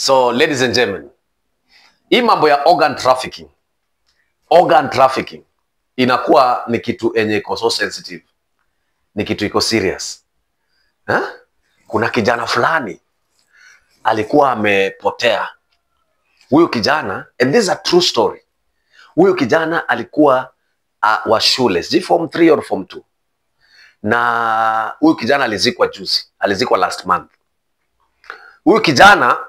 So ladies and gentlemen, hii mambo ya organ trafficking, organ trafficking inakuwa ni kitu enye iko so sensitive, ni kitu iko serious. Ha? Kuna kijana fulani alikuwa amepotea. Huyu kijana, and this is a true story. Huyu kijana alikuwa wa shule, sijui form 3 or form 2. Na huyu kijana alizikwa juzi, alizikwa last month. Huyu kijana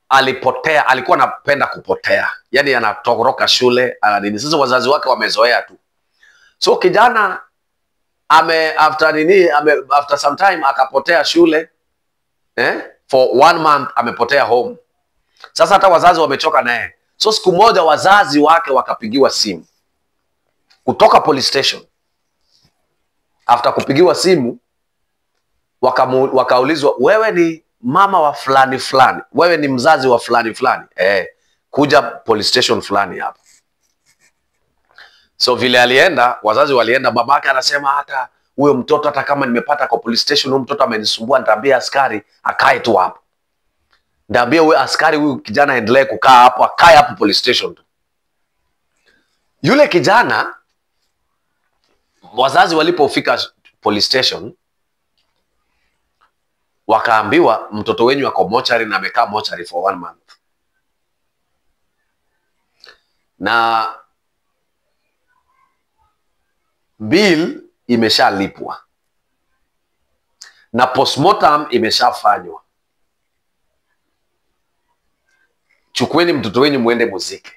alipotea, alikuwa anapenda kupotea. Yaani anatoroka shule, ana nini. Sasa wazazi wake wamezoea tu. So kijana after some time akapotea shule, for 1 month amepotea home. Sasa hata wazazi wamechoka naye. So siku moja wazazi wake wakapigiwa simu kutoka police station. After kupigiwa simu wakaulizwa, wewe ni mama wa fulani fulani, wewe ni mzazi wa fulani fulani, kuja police station fulani hapa. So vile alienda, wazazi walienda, babake anasema hata huyo mtoto, hata kama nimepata kwa police station, huyo mtoto amenisumbua, nitaambia askari akae tu hapo. Nitaambia huyo askari huyu kijana aendelee kukaa hapo, akae hapo police station tu. Yule kijana, wazazi walipofika police station wakaambiwa mtoto wenyu ako mochari na amekaa mochari for 1 month. Na bill imeshalipwa na postmortem imeshafanywa. Chukueni mtoto wenyu muende muzike.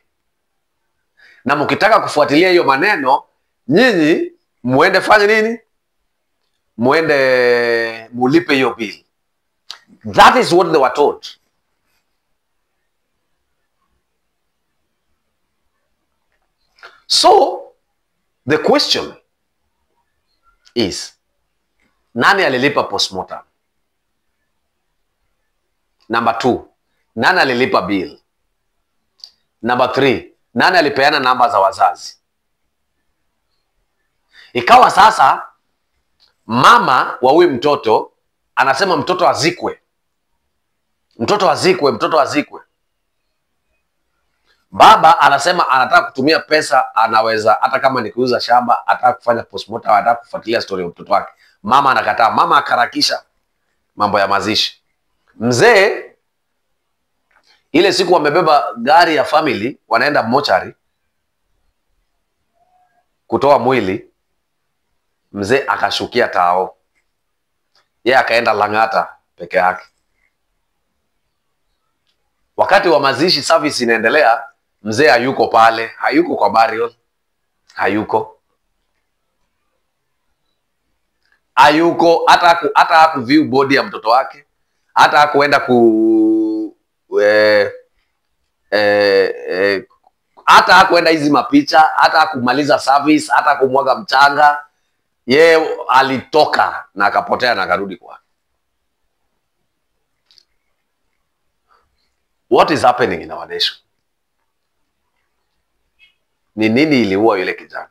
Na mkitaka kufuatilia hiyo maneno, nyinyi muende fanye nini? Muende mulipe hiyo bill. That is what they were told. So the question is, nani alilipa postmortem? Number 2, nani alilipa bill? Number 3, nani alipeana namba za wazazi? Ikawa sasa mama wa huyu mtoto anasema mtoto azikwe. Mtoto azikwe, mtoto azikwe. Baba anasema anataka kutumia pesa, anaweza hata kama ni kuuza shamba, anataka kufanya postmortem, anataka kufuatilia story ya mtoto wake. Mama anakataa, mama akarakisha mambo ya mazishi. Mzee ile siku wamebeba gari ya family, wanaenda mochari kutoa mwili, mzee akashukia tao. Yeye akaenda Lang'ata peke yake. Wakati wa mazishi service inaendelea, mzee hayuko pale, hayuko kwa burial, hayuko. Hayuko hata hakuview body ya mtoto wake, hata hakuenda ku hata hakuenda hizi mapicha, hata hakumaliza service, hata kumwaga mchanga. Ye alitoka na akapotea na akarudi kwake. What is happening in our nation? Ni nini iliua yule kijana?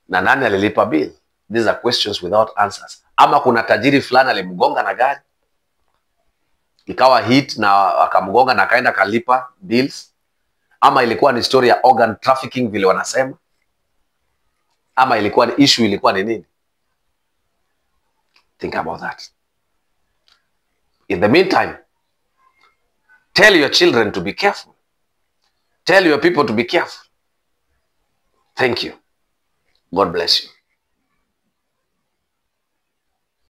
Na nani alilipa bill? These are questions without answers. Ama kuna tajiri fulani alimgonga na gari, ikawa hit na akamgonga na akaenda kalipa bills. Ama ilikuwa ni story ya organ trafficking vile wanasema. Ama ilikuwa ni issue, ilikuwa ni nini? Think about that. In the meantime, tell your children to be careful. Tell your people to be careful. Thank you. God bless you.